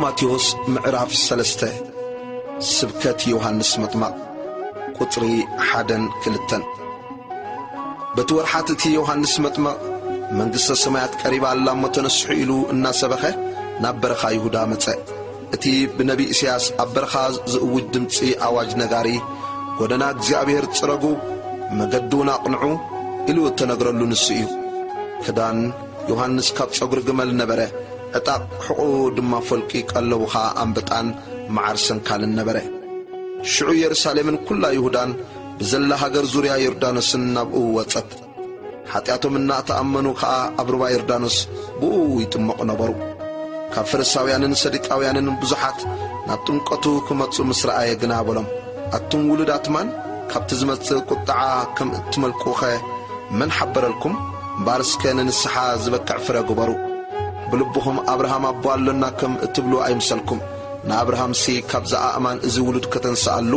ማቴዎስ ምዕራፍ ሰለስተ። ስብከት ዮሃንስ መጥመቕ፣ ቁጽሪ ሓደን ክልተን። በቲ ወርሓት እቲ ዮሃንስ መጥመቕ፣ "መንግስተ ሰማያት ቀሪባ ኣላ እሞ ተነስሑ" ኢሉ እናሰበኸ ናብ በረኻ ይሁዳ መጸ። እቲ ብነቢ ኢሳያስ ኣብ በረኻ ዝእውጅ ድምጺ ኣዋጅ ነጋሪ፣ "ጎደና እግዚኣብሔር ጽረጉ፣ መገዲ እውን ኣቕንዑ" ኢሉ እተነግረሉ ንሱ እዩ። ክዳን ዮሃንስ ካብ ጸጉሪ ግመል ነበረ፣ ዕጣቕ ሕቖኡ ድማ ፈልቂ ቀለቡ ኸኣ ኣንበጣን መዓር ሰንካልን ነበረ። ሽዑ የሩሳሌምን ኵላ ይሁዳን ብዘላ ሃገር ዙርያ ዮርዳኖስን ናብኡ ወጸት። ሓጢኣቶም እናተኣመኑ ኸኣ ኣብ ሩባ ዮርዳኖስ ብኡ ይጥመቑ ነበሩ። ካብ ፈሪሳውያንን ሰዱቃውያንን ብዙሓት ናብ ጥምቀቱ ክመጹ ምስ ረኣየ ግና በሎም፣ "ኣቱም ውሉዳት ማን፣ ካብቲ ዝመጽእ ቁጥዓ ከም እትመልቁኸ መን ሓበረልኩም? እምበኣር እስከ ንንስሓ ዝበቅዕ ፍረ ግበሩ። ብልብኹም ኣብርሃም ኣቦ ኣሎና ከም እትብሉ ኣይምሰልኩም። ንኣብርሃምሲ ካብዛ ኣእማን እዚ ውሉድ ከተንስኣሉ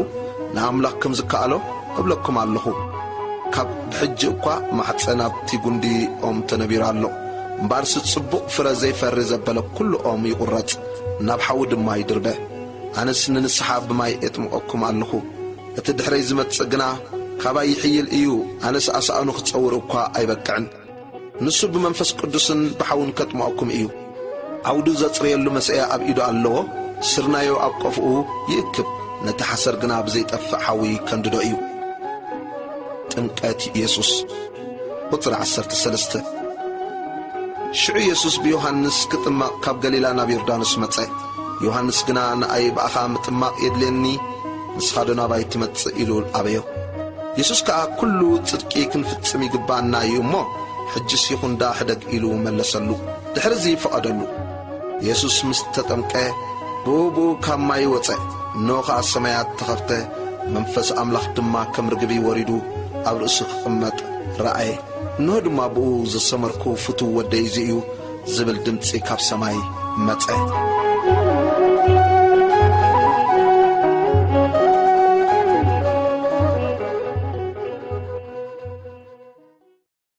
ንኣምላኽ ከም ዝከኣሎ እብለኩም ኣለኹ። ካብ ብሕጂ እኳ ማሕጸን ኣብቲ ጉንዲ ኦም ተነቢሩ ኣሎ። እምበኣርሲ ጽቡቕ ፍረ ዘይፈሪ ዘበለ ኩሉ ኦም ይቑረጽ፣ ናብ ሓዊ ድማ ይድርበ። ኣነስ ንንስሓ ብማይ ኤጥምቐኩም ኣለኹ። እቲ ድሕረይ ዝመጽእ ግና ካባይ ይሕይል እዩ፣ ኣነስ ኣሳእኑ ክጸውር እኳ ኣይበቅዕን። ንሱ ብመንፈስ ቅዱስን ብሓውን ከጥምቐኩም እዩ። ዓውዱ ዘጽርየሉ መስእያ ኣብ ኢዱ ኣለዎ፣ ስርናዮ ኣብ ቆፍኡ ይእክብ፣ ነቲ ሓሰር ግና ብዘይጠፍእ ሓዊ ከንድዶ እዩ።" ጥምቀት የሱስ። ቁጽሪ ዓሰርተ ሰለስተ። ሽዑ የሱስ ብዮሃንስ ክጥመቕ ካብ ገሊላ ናብ ዮርዳኖስ መጸ። ዮሃንስ ግና፣ "ንኣይ ብኣኻ ምጥማቕ የድልየኒ፣ ንስኻ ዶ ናባይ ትመጽእ?" ኢሉ ኣበዮ። የሱስ ከኣ፣ "ኩሉ ጽድቂ ክንፍጽም ይግብኣና እዩ እሞ፣ ሕጅስ ይኹን ደኣ ሕደግ" ኢሉ መለሰሉ። ድሕርዚ ፈቐደሉ። የሱስ ምስ ተጠምቀ፣ ብኡ ብኡ ካብ ማይ ወጸ። እንሆ ኸኣ ሰማያት ተኸፍተ፣ መንፈስ ኣምላኽ ድማ ከም ርግቢ ወሪዱ ኣብ ርእሱ ክቕመጥ ረኣየ። እንሆ ድማ ብኡ፣ "ዝሰመርኩ ፍቱው ወደይ እዚ እዩ" ዝብል ድምጺ ካብ ሰማይ መጸ።